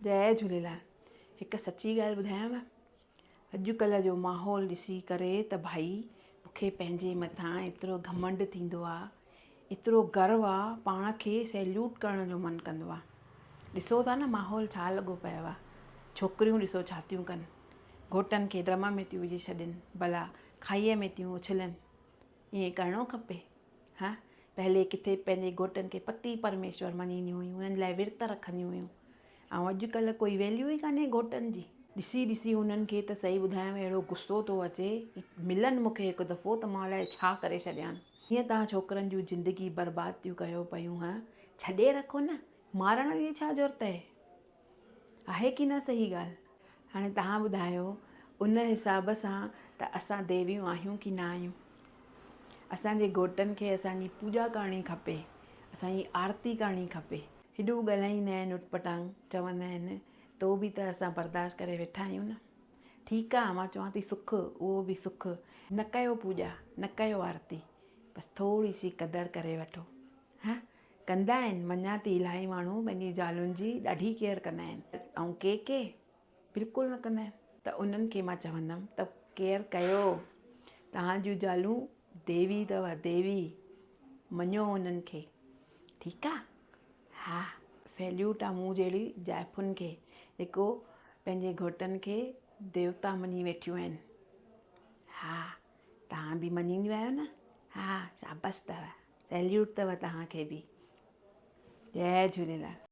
جئي جهوليلال هڪ سچي ڳالهه ٻڌايانو اڄڪلهه جو ماحول ڏسي ڪري ته ڀائي مون کي پنهنجي مٿان ايترو گهمنڊ ٿيندو آ ايترو گرو آ پاڻ کي سيليوٽ ڪرڻ جو من ڪندو آ ڏسو ٿا نه ماحول ڇا لڳو پيو آ ڇوڪريون ڏسو ڇا ٿيون ڪن گهوٽن کي ڊرم ۾ ٿيون وجهي ڇڏين ڀلا کائيء ۾ ٿيون اڇلن ائين ڪرڻو کپي ها پهلي ڪٿي پنهنجي گهوٽن کي پتي پرميشور مڃينديون هيون، انهن لاء ورت رکنديون هيون ۽ اڄڪلهه ڪوئي ويليو ئي ڪانهي گهوٽن جي. ڏسي ڏسي انهن کي ته صحيح ٻڌايانو اهڙو غصو ٿو اچي، ملن مون کي هڪ دفعو ته مان الائي ڇا ڪري ڇڏيان. هيئن توهان ڇوڪرن جون زندگي برباد ٿيون ڪيو پيون هه، ڇڏي رکو نه، مارڻ جي ڇا ضرورت اهي. آهي ڪي نه صحيح ڳالهه. هاڻي توهان ٻڌايو ان حساب سان ته اسان ديويون آهيون ڪي نه آهيون. اسان جي گهوٽن کي اسان جي پوڄا ڪرڻي کپي، اسان جي آرتي ڪرڻي کپي. هيڏو ڳالهائيندا آهن اٽپٽانگ چوندا آهن تو به ته اسان برداشت ڪري ويٺا آهيون نه. ٺيڪ آ مان چوان ٿي سک اهو به سک. نه ڪيو پوڄا نه ڪيو آرتي بس ٿوري سي قدر ڪري وٺو. ها ڪندا آهن مڃان ٿي الاهي ماڻهو پنهنجي زالن جي ڏاڍي ڪيئر ڪندا آهن ۽ ڪي ڪي بلڪل نه ڪندا آهن ته انهن کي مان چوندم ته ڪيئر ڪيو توهان جون زالون ديوي اٿو ديوي مڃو انهن کي ٺيڪ آ ها سيليوٽ آ مون جهڙي زائفن کي جيڪو پنهنجي گهوٽن کي ديوتا مڃي ويٺيون آهن ها توهان به مڃينديون آهيو نه ها شابس اٿو سيليوٽ اٿو توهان کي به جئي جهوليلال.